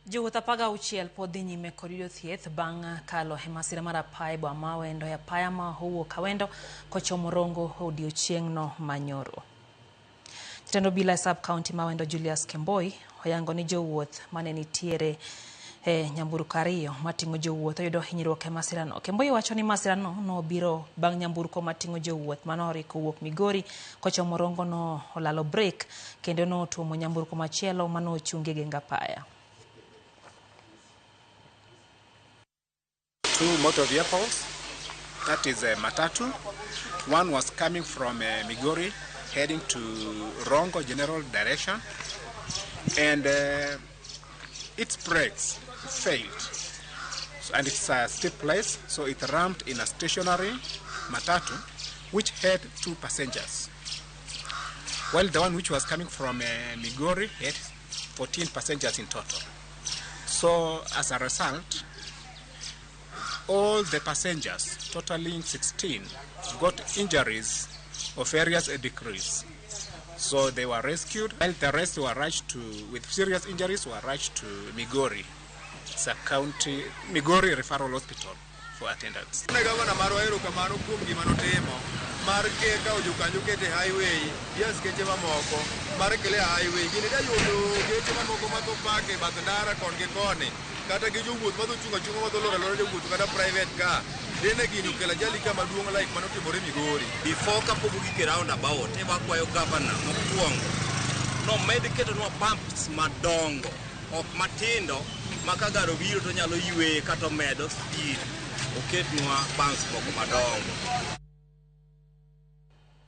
Jowuoth 16 pod dhi nyime kod yudo thieth bang' kalo e masira mar apaya e boma ma Awendo e apaya ma owuok Awendo kochomo Rongo odiochieng'no manyoro. Jatend obila e sub county ma Awendo Julius Kemboi oyango ni jowuoth mane nitiere e nyamburko ariyo mating'o jowuoth oyudo hinyruok e masirano. Kemboi wacho ni masirano nobiro bang' nyamburko mating'o jowuoth mane oriko wuok Migori kochomo Rongo no olalo brek kendo notuomo nyamburko machielo mane ochungi e geng apaya. Two motor vehicles, that is a matatu. One was coming from Migori heading to Rongo general direction, and its brakes failed. So, and it's a steep place, so it rammed in a stationary matatu, which had 2 passengers. While the one which was coming from Migori had 14 passengers in total. So as a result, all the passengers, totaling 16, got injuries of various degrees. So they were rescued, while the rest were rushed to, with serious injuries, were rushed to Migori, sub-county, Migori Referral Hospital for attendance. Ne gavana marwa erokamano kuom gima notimo mar kawo jokanyo kete highway gi askeche mamoko mar kele highway. Gini da yudo geche mamoko matho pak e bath ndara kon gi koni, kata gi jowuoth madho chung' achung'a madho loro alora jowuoth kata private car. Dine gini okelo ajali ka maduong' like manotimore Migori. Before kapok ogik e roundabout, e wakwayo gavana mokwongo nomed ketonwa pumps madongo, ok matindo ma ka gari obiro to nyalo yweye kata omedo speed, oketnwa bumps moko madongo.